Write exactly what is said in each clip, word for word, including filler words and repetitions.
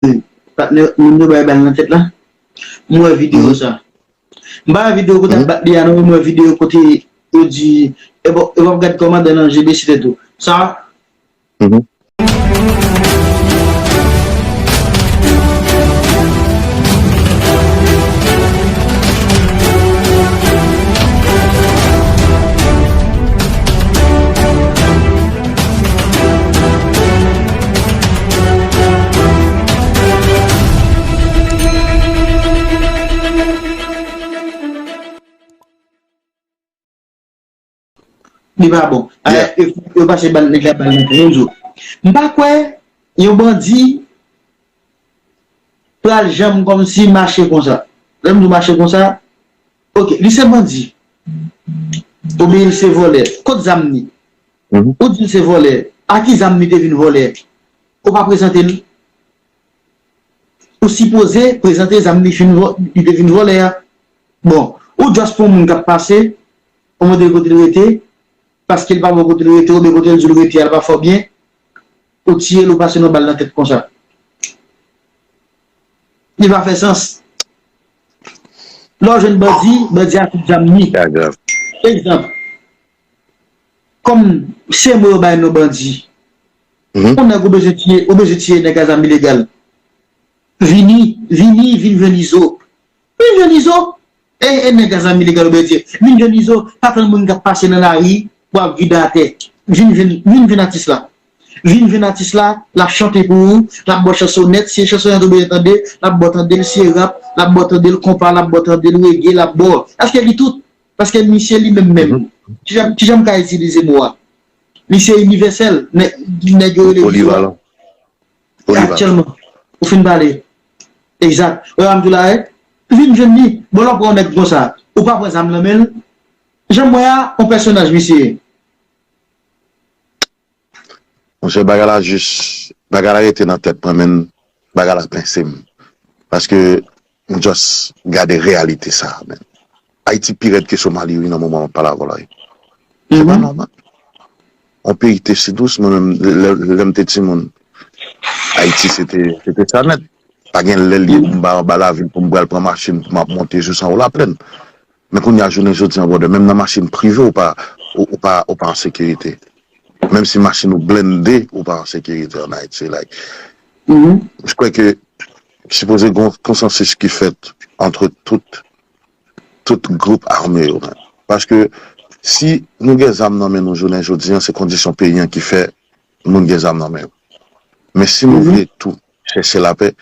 Patnè, moun yo bay bal nan tèt la. M wè videyo sa. M pa wè videyo kote ap bat li a non, men m wè videyo kote yo di, e bon, e w ap gad kòmandan nan je bese tèt ou. Sa, Li pa bon. Yo pase bal, nèg la bal nan tèt. M pa kwè yon bandi pral janm kòmsi mache konsa. Lè m di w mache konsa, ok, li se bandi. Oubyen li se vòlè. Kot zam li? Ou di l se vòlè. A ki zam li te vin vòlè? Ou pa prezante l? Ou sipoze prezante zam li fin vò-, li te vin vòlè a. Bon, ou just pran yon moun k ap pase, ou mande l kote l rete, paske l pa bon kote l rete, oubyen kote l di l rete a, l pa fè w byen, ou tiye l, ou pase yon bal nan tèt konsa. Li pa fè sans. Lè w jwenn bandi, bandi a tout zam li. Egzanp, kòm se mwen yo bay non bandi, yon nèg ou bezwen tiye, ou bezwen tiye nèg a zam ilegal. Vini, vini, vin jwenn Izo. Vin jwenn Izo. E, e nèg a zam ilegal ou bezwen tiye. Vin jwenn Izo, pa tann moun k ap pase nan lari pou ap vide atè. Vin jwenn, vin jwenn atis la. Vin jwenn atis la, l ap chante pou ou, l ap ba w chansonèt, si e chansonèt ou bezwen tande, l ap ba w tande l, si e rap, l ap ba w tande l, konpa, l ap ba w tande l, rege, l ap ba w. Èske li tout? Paske misye li menm menm, kijan, kijan m ka itilize mo a? Misye inivèsèl, nè-, nèg yo rele Izo a. Polivalan. Polivalan. Aktyèlman, ou fin pale. Egzak. Ou wè m di w la, eh? Vin jwenn li. Bon, lè w pran yon nèg konsa, ou pa pran zam nan men l. Jan m wè a, yon pèsonaj misye ye. Monchè, bagay la jis, bagay la rete nan tèt mwen, men bagay la pense m. Paske m just gade reyalite sa a, men. Ayiti pi rèd ke Somali, wi, nan moman m ap pale avè w la, wi. Se pa nòmal. On peyi te si dous, mwen menm, lè, lè m te timoun, Ayiti, se te, se te sa nèt. Pa gen lè l ye pou m ba anba lavil, pou m pral pran machin, pou m ap monte jis anwo laplèn. Men kounye a, jounen jodi a, brother, menm nan machin prive, ou pa, ou, ou pa, ou pa an sekirite. Menm si machin ou blende, ou pa an sekirite an Ayiti. Like, je crois que sipoze gen yon konsansis ki fèt ant tout, tout gwoup ame yo, man. Paske si nou gen zam nan men nou jounen jodi a, se kondisyon peyi an ki fè moun gen zam nan men yo. Men si nou vle tou chèche lapè,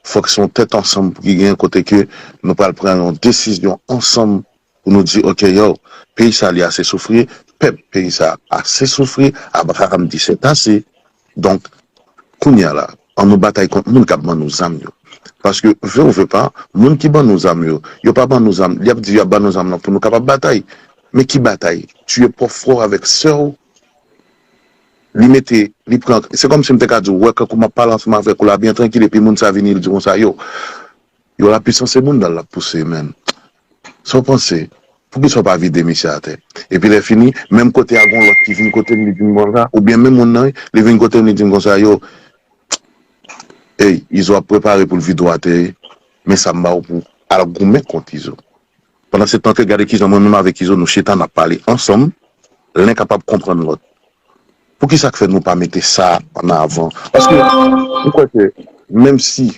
fòk se yon tèt ansanm pou ki genyen kote ke nou pral pran yon desizyon ansanm pou nou di, ok, yo, peyi sa li ase soufri, pèp peyi sa ase soufri, Abraham di c'est assez. Donk, kounye a la, an nou batay kont moun k ap ban nou zam yo. Paske, vle ou vle pa, moun ki ban nou zam yo, yo pa ban nou zam, y ap di y ap ban nou zam nan pou nou kapab batay. Men ki batay? Tiye pwòp frè w avèk sè w, li mete, li pran, se kòmsi m te ka di w, wè, kankou m ap pale ansanm avèk ou la, byen trankil, epi moun sa vini, li di konsa, yo, yo, la pwisans se moun dal l ap pouse, men. Sa w panse? Poukisa w pa vide misye atè? Epi lè fini, menm kote a, gon lòt ki vin kote m, li di m konsa, oubyen menm moun nan, wi, li vin kote m, li di m konsa, yo, ey, Izo ap prepare pou l vide w atè, wi, men sa m ba w pou al goumen kont Izo. Pandan se tan ke gade kijan mwen menm avèk Izo nou chita n ap pale ansanm, len kapab konprann lòt. Poukisa k fè nou pa mete sa an avan? Paske m kwè ke menm si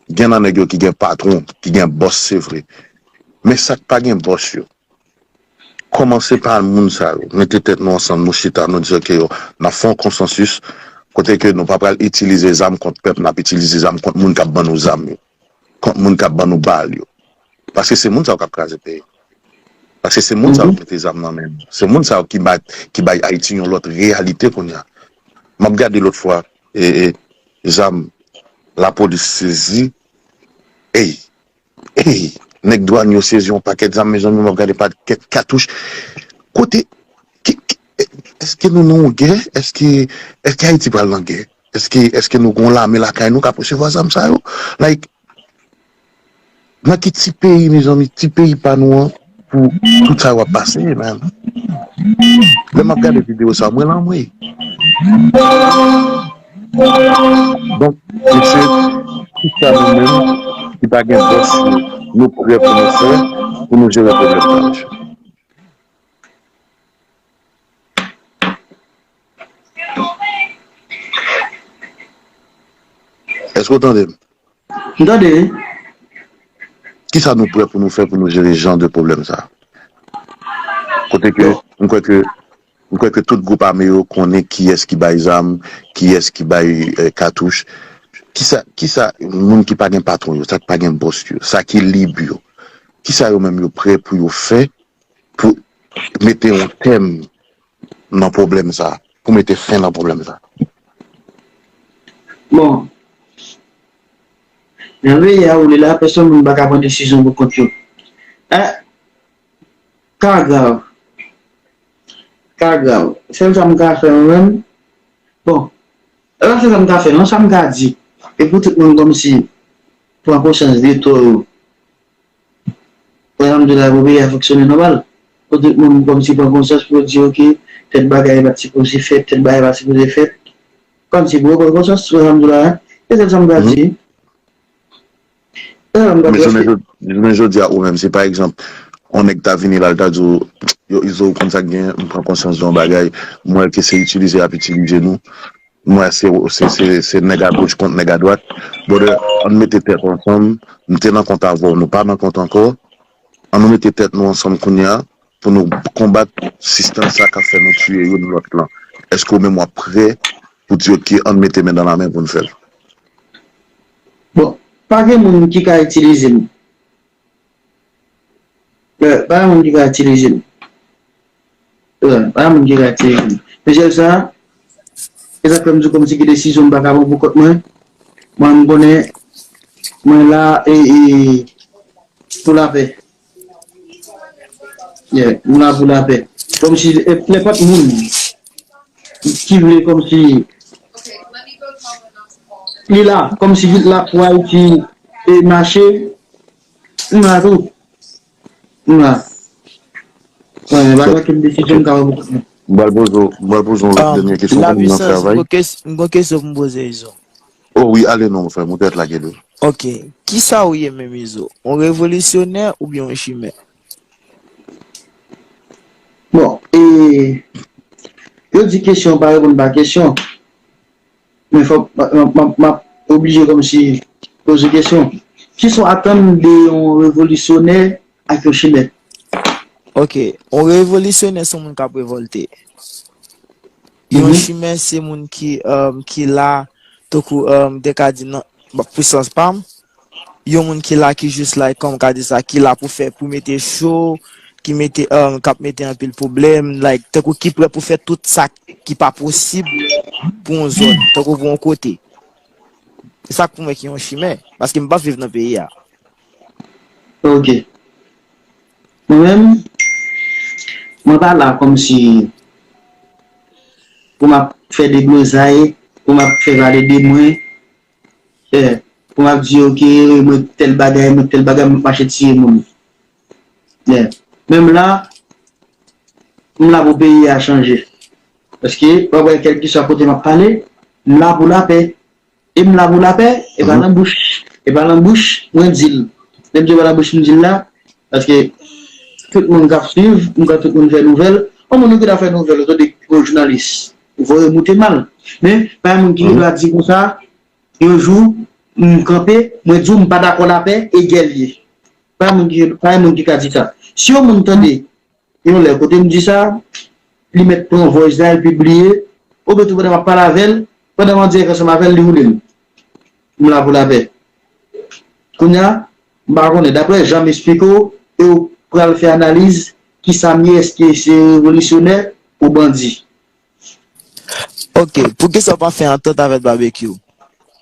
gen nan nèg yo ki gen patwon, ki gen bòs, se vre. Men sa k pa gen bòs yo, kòmanse pa moun sa yo. Mete tèt nou ansanm, nou chita, nou di ok yo, n ap fè yon konsansis kote ke nou pa pral itilize zam kont pèp, n ap itilize zam kont moun k ap ban nou zam yo, kont moun k ap ban nou bal yo. Paske se moun sa yo k ap kraze peyi. Paske se moun sa yo ki mete zam nan men nou. Se moun sa yo ki bay, ki bay Ayiti yon lòt reyalite kounye a. M ap gade lòt fwa, e, e, zam lapolis sezi. Ey, ey, nèg dwàn yo sezi yon pakèt zam, mezanmi, m ap gade pakèt katouch. Kote, ki, ki, èske nou nan yon gè? Èske, èske Ayiti pral nan gè? Èske, èske nou gon lame lakay nou k ap resevwa zam sa yo? Like, nan ki ti peyi, mezanmi, ti peyi pa nou an, pou tout sa yo ap pase, man. Lè m ap gade videyo sa, mwen lanmwe. Donk, mesye, Kisa nou menm ki pa gen bòs yo, nou prè pou nou fè pou nou jere pwoblèm sa, mesye? Èske w tande m? M tande wi. Kisa nou prè pou nou fè pou nou jere jan de pwoblèm sa? Kote ke m kwè ke m kwè ke tout gwoup ame yo konnen kiyès ki bay zam, kiyès ki bay eh, katouch. Kisa, kisa moun ki pa gen patwon yo, sa ki pa gen bòs yo, sa ki lib yo, kisa yo menm yo prè pou yo fè pou mete yon tèm nan pwoblèm sa, pou mete fen nan pwoblèm sa? Bon, nan peyi a ou li la, pèsonn moun pa ka pran desizyon pou kont yo. Eh, ka grav. Ka grav. Sèl sa m ka fè mwen menm, bon, e pa sèl sa m ka fè non, sa m ka di, e pou tout moun kòmsi pran konsyans de tò yo. Pran egzanp de la pou peyi a fonksyone nòmal. Pou tout moun kòmsi pran konsyans pou yo di oke, tèl bagay pa t sipoze fèt, tèl bagay pa sipoze fèt. Kòmsi pou yo pran konsyans, pran egzanp de la, e sèl sa m ka di. Men jounen jodi a ou menm, si pa egzanp, yon nèg ta vini la, l ta di w, yo Izo, ou konn sa k genyen, m pran konsyans de yon bagay, m wè ke se itilize y ap itilize nou, m wè se se se se nèg agoch kont nèg adwat. Brother, ann mete tèt ansanm, m te nan kont avè w, nou pa nan kont ankò, ann nou mete tèt nou ansanm kounye a pou nou konbat sistèm sa k ap fè nou tiye youn lòt lan. Èske ou menm w ap prè pou di oke ann mete men dan la men pou n fè l? Bon, pa gen moun ki ka itilize m. Pa gen moun ki ka itilize m. Pa gen moun ki ka itilize m. Men sèl sa, e sa k fè m di w kòmsi gen desizyon m pa ka pran pou kont mwen. Mwen m konnen mwen la e e pou lapè. Yeah, m la pou lapè. Kòmsi nenpòt moun ki vle kòmsi li la, kòmsi li la pou Ayiti e mache, m la tou. M la. Mwen pa gen okenn desizyon m ka pran pou kont mwen. M pral poze w, m pral poze w lòt dènye kesyon pou nou nan travay. M gon kesyon pou m poze Izo. Oh wi, ale non, mon frè, m ou tèt lage dou. Ok. Kisa ou ye menm Izo? Yon revolisyonè oubyen yon chimè? Bon, e, yo di kesyon pa reponn pa kesyon. Men fòk m ap oblije kòmsi poze kesyon. Kisa w atann de yon revolisyonè ak yon chimè? Ok, yon revolisyonè se yon moun k ap revòlte. Yon chimè se moun ki, um, ki la, tankou, um, te ka di nan, pou sans pa m, yon moun ki la ki jis like kòm ka di sa ki la pou fè pou mete cho, ki mete k ap mete anpil pwoblèm, like tankou ki prè pou fè tout sa ki pa posib pou yon zòn, tankou pou yon kote. Se sa k pou mwen ki yon chimè, paske m p ap viv nan peyi a. Ok. Mwen menm, mwen pa la kòmsi pou m ap fè deblozay, pou m ap fè pale de mwen, pou m ap di oke, mwen tèl bagay, mwen tèl bagay, m ap mache tiye moun. Menm la, m la pou peyi a chanje. Paske w ap wè kèlkeswa kote m ap pale, m la pou lapè. E m la pou lapè, e pa nan bouch, e pa nan bouch mwen di l. Lè m di w pa nan bouch m di l la, paske tout moun k ap swiv, m kwè tout moun fè nouvèl. Yon moun ou gentan fè nouvèl, ou tande gwo jounalis, ou voye moute mal. Men, pa gen moun ki gen dwa di konsa, yon jou, m kanpe, mwen di w m pa dakò lapè, e gè l ye. Pa gen moun ki, pa gen moun ki ka di sa. Si yon moun tande, yon lè, kote m di sa, li mèt pran voice la, l pibliye, oubyen tou pandan m ap pale avè l, pandan m an dirèk ansanm avè l, li woule m. M la pou lapè. Kounye a, m pa konnen, daprè jan m esplike w, e w pral fè analiz, kisa m ye, èske se revolisyonè ou bandi? Ok, poukisa w pa fè antant avèk Babekyou?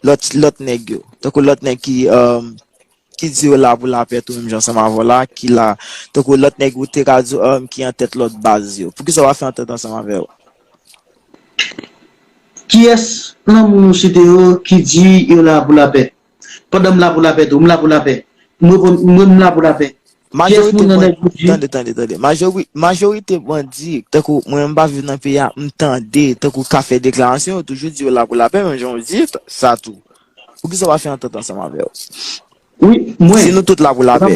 Lòt, lòt nèg yo. Tankou lòt nèg ki, um, ki di yo la pou lapè tou menm jan ansanm avè w la, ki la, tankou lòt nèg ou te ka di w, um, ki an tèt lòt baz yo. Poukisa w pa fè antant ansanm avè yo? Kiyès nan moun ou site yo ki di yo la pou lapè? Pandan m la pou lapè tou, m la pou lapè. M reponn, mwen m la pou lapè. Kiyès moun nan nèg ou di? Tande, tande, tande. Majori, majorite bandi, tankou mwen m pa viv nan peyi a, m tande, tankou ka fè deklarasyon, yo toujou di yo la pou lapè, menm jan w di sa tou. Poukisa w pa fè antant ansanm avè yo? Wi, mwen. Si nou tout la pou lapè.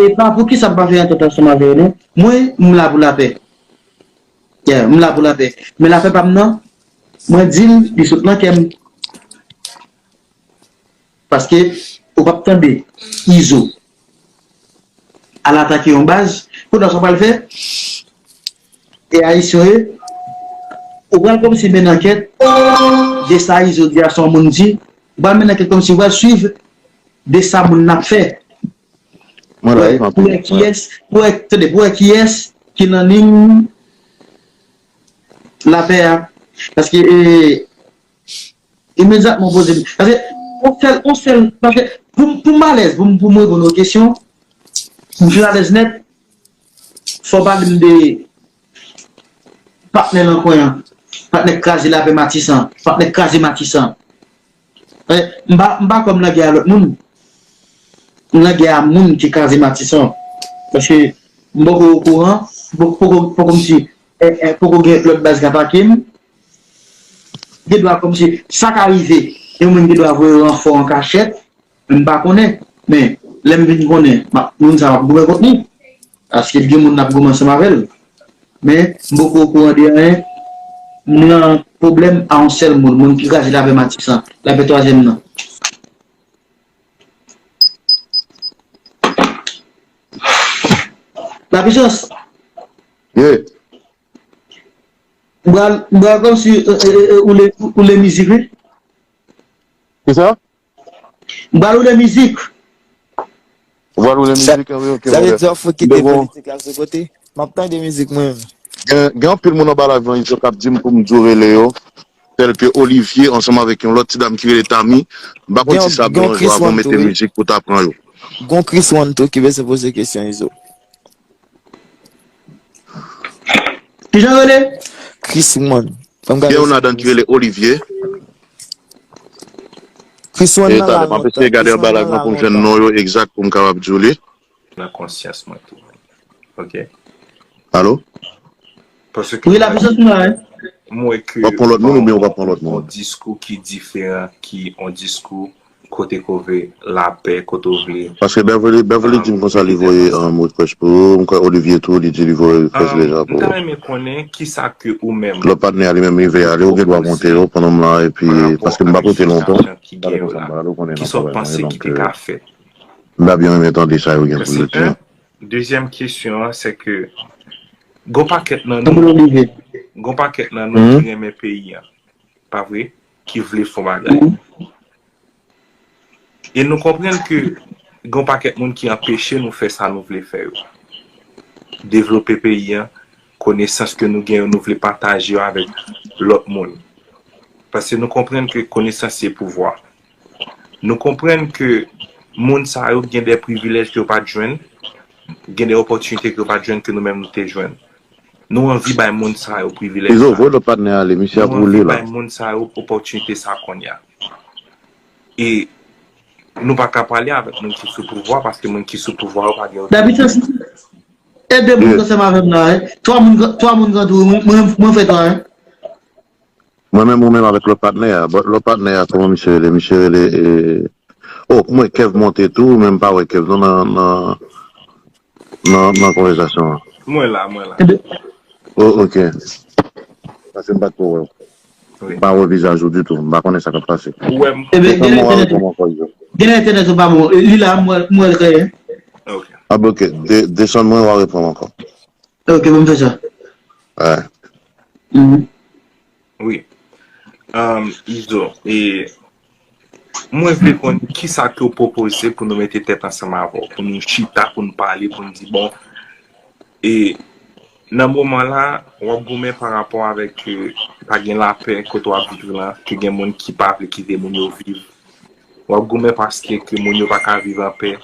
E pa poukisa m pa fè antant ansanm avè yo, non. Mwen, m la pou lapè. Yeah, m la pou lapè. Men lapè pa m nan, mwen di l, li sot nan kè m. Paske ou p ap tande Izo al atake yon baz, kounye a sa w pral fè? E Ayisyen yo ye, ou pral kòmsi mennen ankèt de sa Izo di a, se yon moun di, ou pral mennen ankèt kòmsi ou pral swiv de sa moun nan ap fè. Pou wè kiyès, pou wè, tande, pou wè kiyès ki nan liy lapè a. Paske e, imedyatman poze m. Paske on sèl, on sèl, paske pou, pou m alèz, pou, pou m reponn ou kesyon, m fin alèz nèt, fò w pale m de patnè nan kwen an, patnè k kraze lapè Matisan, patnè k kraze Matisan. M pa, m pa kwè m nan gè a lòt moun. M nan gè a moun ki kraze Matisan. Paske m poko okouran, poko, poko, poko m si, e, e, poko gen lòt baz k atake m. Gen dwa kòmsi sa ka rive, yon moun gen dwa voye ranfò an kachèt, men m pa konnen. Men lè m vin konnen, m ap, moun sa yo ap goumen kont li. Paske gen moun n ap goumen ansanm avè l. Men m poko okouran de anyen. M nan pwoblèm a yon sèl moun, moun ki kraze lapè Matisan, lapè twazyèm nan. Lapisans. Yeah. M pral, m pral kòmsi, e, e, e, ou le, ou le mizik, wi. Kisa? M pral ou le mizik. Ou pral ou le mizik, wi, ok. Sa vle di w fouke politik la sou kote. M ap tande mizik mwen. Gen, gen anpil moun anba live lan, Izo k ap di m pou m di w rele yo. Tèlke Olivier, ansanm avèk yon lòt ti dam ki rele Tami. M pa konn si sa bon, avan mete mizik pou ta pran yo. Gon Chris One tou ki bezwen poze kesyon, Izo. Kijan rele? Chris One. Gen yon ladan ki rele Olivier. Chris One nan la lontan. M ap eseye gade anba live lan pou m jwenn non yo egzak pou m kapab di w li. Nan konsyans mwen tou. Ok. Alo? Paske. Wi, lapisans mwen la, wi. M wè ke. W ap pran lòt moun oubyen w p ap pran lòt moun? Yon diskou ki diferan, ki yon diskou kote ke w vle lapè, kote w vle. Paske Beverly, Beverly di m konsa li voye um, request pou ou, m kwè Olivier tou, li di li voye request deja pou ou. M ta renmen konnen kisa ke ou menm. Lòt patnè a li menm rive ale, ou gen dwa monte yo pandan m la, epi, paske m p ap rete lontan. Kisa w panse ki te ka fèt? M ta byen renmen tande sa yo gen pou yo di. Dezyèm kesyon an, se ke gon pakèt nan nou, gon pakèt nan nou ki renmen peyi an, pa vre, ki vle fè yon bagay. E nou konprann ke gon pakèt moun ki anpeche nou fè sa nou vle fè yo. Devlope peyi an, konesans ke nou gen yo, nou vle pataje yo avèk lòt moun. Paske nou konprann ke konesans se pouvwa. Nou konprann ke moun sa yo gen de privilèj ke yo pa t jwenn, gen de opòtinite ke yo pa t jwenn ke nou menm nou te jwenn. Nou anvi bay moun sa yo privilèj sa. Izo, voye lòt patnè ale, misye ap woule la. Nou anvi bay moun sa yo opòtinite sa kounye a. E nou pa ka pale avèk moun ki sou pouvwa, paske moun ki sou pouvwa yo pa gen otorite. Dabitans, e de moun k ansanm avè m la, wi. Twa moun, twa moun k antoure mwen, mwen, mwen fè twa, wi. Mwen menm ou menm avèk lòt patnè a. But lòt patnè a, kòman misye rele? Misye rele e, oh, mwen Kev monte tou, men m pa wè Kev non nan nan nan nan konvèsasyon an. Mwen la, mwen la. Oh, ok. Paske m pa t ko wè w. M pa wè vizaj ou ditou. M pa konnen sa k ap pase. Ou wè m. Desann mwen, w a reponn m ankò, Izo. Gen entènèt ou pa bon. Li la, m wè l klè. Ok. Ah, ok. Desann mwen, w a reponn m ankò. Ok, ban m fè sa. Wi. Izo, e mwen vle konn kisa ke w pwopoze pou nou mete tèt ansanm avè w, pou nou chita, pou nou pale, pou nou di, bon, e nan moman la, w ap goumen pa rapò avèk ke pa gen lapè kote w ap viv lan, ke gen moun ki pa vle kite moun yo viv. W ap goumen paske ke moun yo pa ka viv anpè,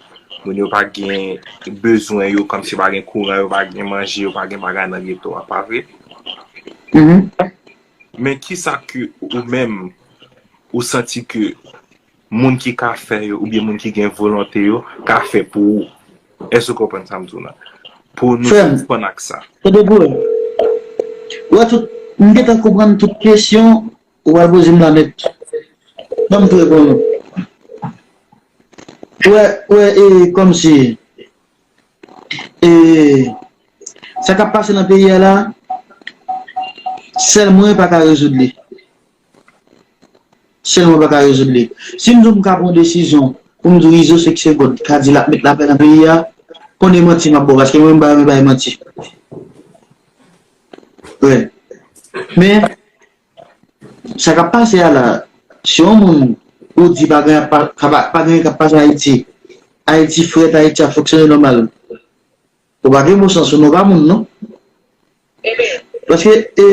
moun yo pa gen bezwen yo, kòmsi yo pa gen kouran, yo pa gen manje, yo pa gen bagay nan geto a, pa vre? Men kisa ke ou menm, ou santi ke moun ki ka fè yo, oubyen moun ki gen volonte yo, ka fè pou ou? Èske w konprann sa m di w la? Pou nou sispann ak sa. Tande bro, ou wè tout, m gentan konprann tout kesyon ou pral poze m la nèt. Ban m tou reponn ou. Wè, wè, e, kòmsi, e, sa k ap pase nan peyi a la, sèl mwen pa ka rezoud li. Sèl mwen pa ka rezoud li. Si m di w m ka pran desizyon pou m di w Izo Seksegòd ka di l ap met lapè nan peyi a, konnen manti m ap ba w, paske mwen m pa renmen bay manti. Wè. Men, sa k ap pase a la, si yon moun ou di pa gen, pa, pa, pa gen k ap pase Ayiti, Ayiti frèt, Ayiti ap fonksyone nòmal. Ou pa gen bon sans ou non, pa moun non. Paske, e,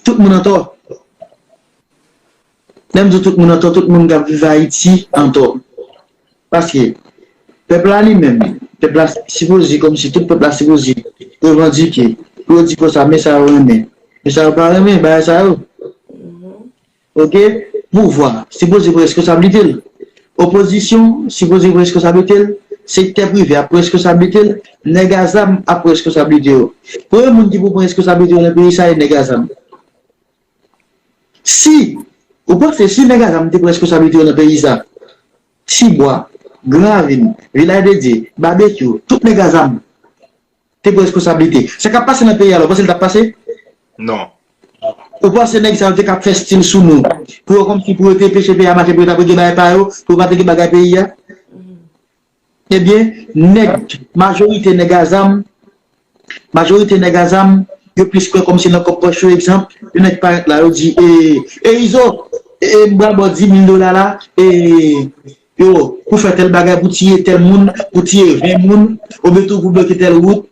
tout moun antò. Lè m di tout moun antò, tout moun k ap viv Ayiti antò. Paske, pèp la li menm, pèp la sipoze, kòmsi tout pèp la sipoze revandike, pou yo di konsa, men sa yo renmen, men sa yo pa renmen, bagay sa yo. Oke? Pouvwa sipoze pran reskonsablite l. Opozisyon sipoze pran reskonsablite l. Sektè prive ap pran reskonsablite l. Nèg a zam ap pran reskonsablite yo. Premye moun ki pou pran reskonsablite yo nan peyi sa, e nèg a zam. Si, ou panse si nèg a zam te pran reskonsablite yo nan peyi sa, Tibwa, Gran Ravin, Vilaj de Dye, Babekyou, tout nèg a zam, te pran reskonsablite. Sa k ap pase nan peyi a la, ou panse l t ap pase? Non. Ou panse nèg sa yo te k ap fè stil sou nou? Pou yo kòmsi pou yo te peche peyi a mache, pou yo t ap regle bagay pa yo, pou yo pa t regle bagay peyi a? Ebyen, nèg, majorite nèg a zam, majorite nèg a zam, yo plis kwè kòmsi nan kòk pòch yo, egzanp, yon nèg parèt la, yo di, e, e Izo, e, m pral ba w dis mil dola la, e, yo, pou fè tèl bagay, pou tiye tèl moun, pou tiye ven moun, oubyen tou pou bloke tèl wout.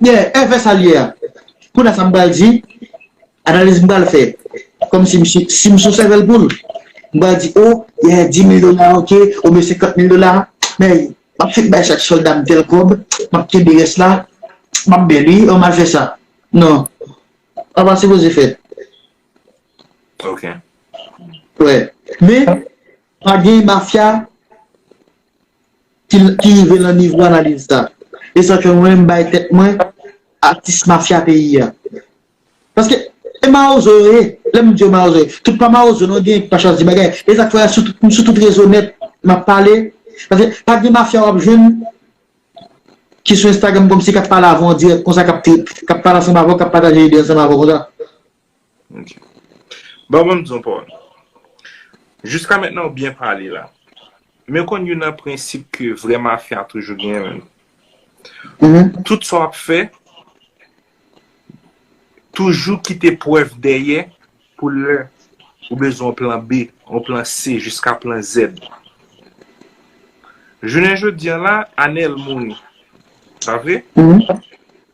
Yeah, e fè sa l ye a. Kounye a sa m pral di, analiz m pral fè. Kòmsi m si, si m sou sèvèl poul, m pral di, o, yeah, dis mil dola, oke, oubyen senkant mil dola, men m ap fèk bay chak sòlda m tèl kòb, m ap kenbe rès la, m ap bèl wi, o m al fè sa. Non, sa pa sipoze fèt. Ok. Wè. Men, pa gen mafya ki, ki rive nan nivo analiz sa. E sa k fè mwen menm m bay tèt mwen atis mafya peyi a. Paske e mawozo yo ye, lè m di yo mawozo yo, tout pa mawozo non, gen pa chwazi bagay. E sa k fè sou tout, m sou tout rezo nèt, m ap pale. Paske pa gen mafya w ap jwenn ki sou Instagram kòmsi k ap pale avè w an dirèk konsa, k ap, k ap pale ansanm avè w, k ap pataje ide ansanm avè w konsa. Ok. Bon, ban m di yon pawòl. Jiska mentnan, ou byen pale la. Men konn youn nan prensip ke vrè mafya toujou genyen menm. Tout sa w ap fè, toujou kite prèv dèyè pou lè ou bezwen yon plan B, yon plan C, jiska plan Z. Jounen jodi a la, Anèl mouri. Pa vre?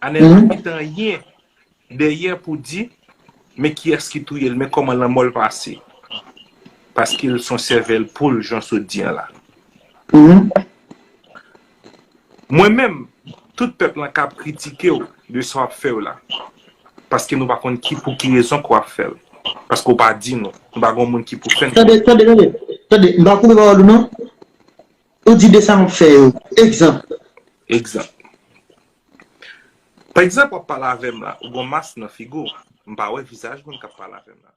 Anèl pa kite anyen dèyè pou di, men kiyès ki touye l, men kòman lanmò l pase. Paske l se yon sèvèl poul, jan w sot di an la. Mwen menm, tout pèp lan ka ap kritike w de sa w ap fè yo la. Paske nou pa konn ki, pou ki rezon ke w ap fè l. Paske w pa di nou. Nou pa gen yon moun ki pou fè n. Tande, tande, tande. Tande, m pa koupe pawòl ou non. Ou di de sa m ap fè yo. Egzanp. Egzanp. Pa egzanp, w ap pale avè m la, ou gen yon mas nan figi w. M pa wè vizaj moun k ap pale avè m la.